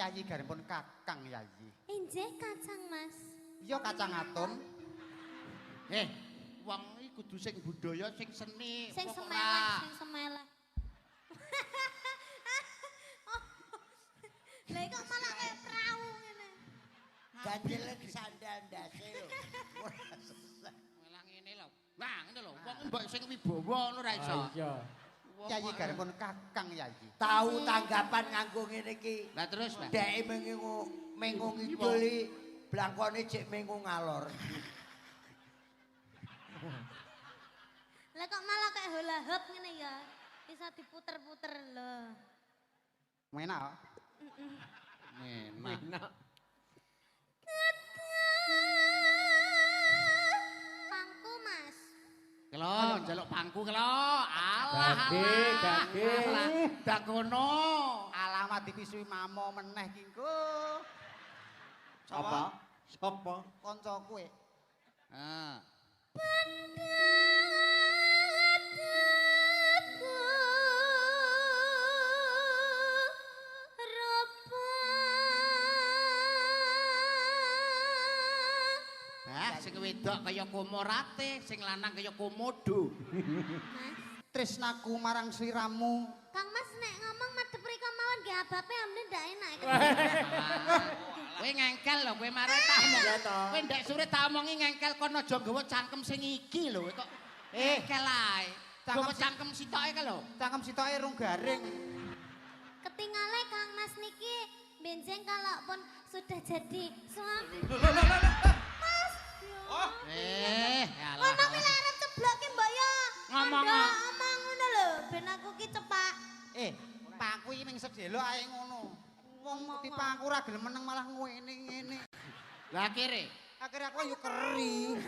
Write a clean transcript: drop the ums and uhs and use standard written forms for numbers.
Yayi garipun Kakang Yayi. Injih kacang, Mas. Iya kacang atom. Eh, wong iki kudu sing budaya, sing seni. Sing Wong semeleh, ora. Sing semeleh. Lah kok malah kayak perahu ngene. Ganjelen sandal ndase lho. Ora sesek. Malah ngene lho. Lah ngene lho, wong mbok sing wibawa ngono ora iso. Iya. Wong Yayi kok- garipun Kakang Yayi. Tahu tanggapan nganggo ngene iki. Lah terus, Mbak. Dheke mengingu mengu ngidul iki blangkone jek mengu ngalor. Lah kok malah kayak hula hoop ngene ya. Bisa diputer-puter lho. Menak. Kok. Enak. Enak. Pangku, Mas. Kelo, njaluk pangku kelo. Alah, Gage, alah. gage. Alah, dagono. Alamat dipisui mamo meneh ki engko. Sapa? Sapa? Kancaku e. Ah. Hah, sing wedok kaya komorate, sing lanang kaya komodo. Mas, Tresnaku marang sliramu. Kang Mas nek ngomong madhep rika mawon nggih abape amne ndak enak. Kowe ngengkel lho, kowe mare tak omong. Iya toh. Kowe ndek sore tak omongi ngengkel kono aja nggawa cangkem sing iki lho, kowe kok Eh. ngengkel ae. Cangkem Nggawa cangkem sitoke ka lho. Cangkem sitoke rung garing. Ketingale Kang Mas niki benjeng kalau pun sudah jadi suami. Mas. Oh. Eh, alah. Ngono kuwi lek arep ceblok ki mbok yo. Ngomong, Kandha ah. omong ngono lho, ben aku ki cepak. Eh, pangku iki ming sedelo ae ngono. Wong dipangku ora gelem meneng malah ngene ngene. Lah akhire Akhirnya aku yo keri.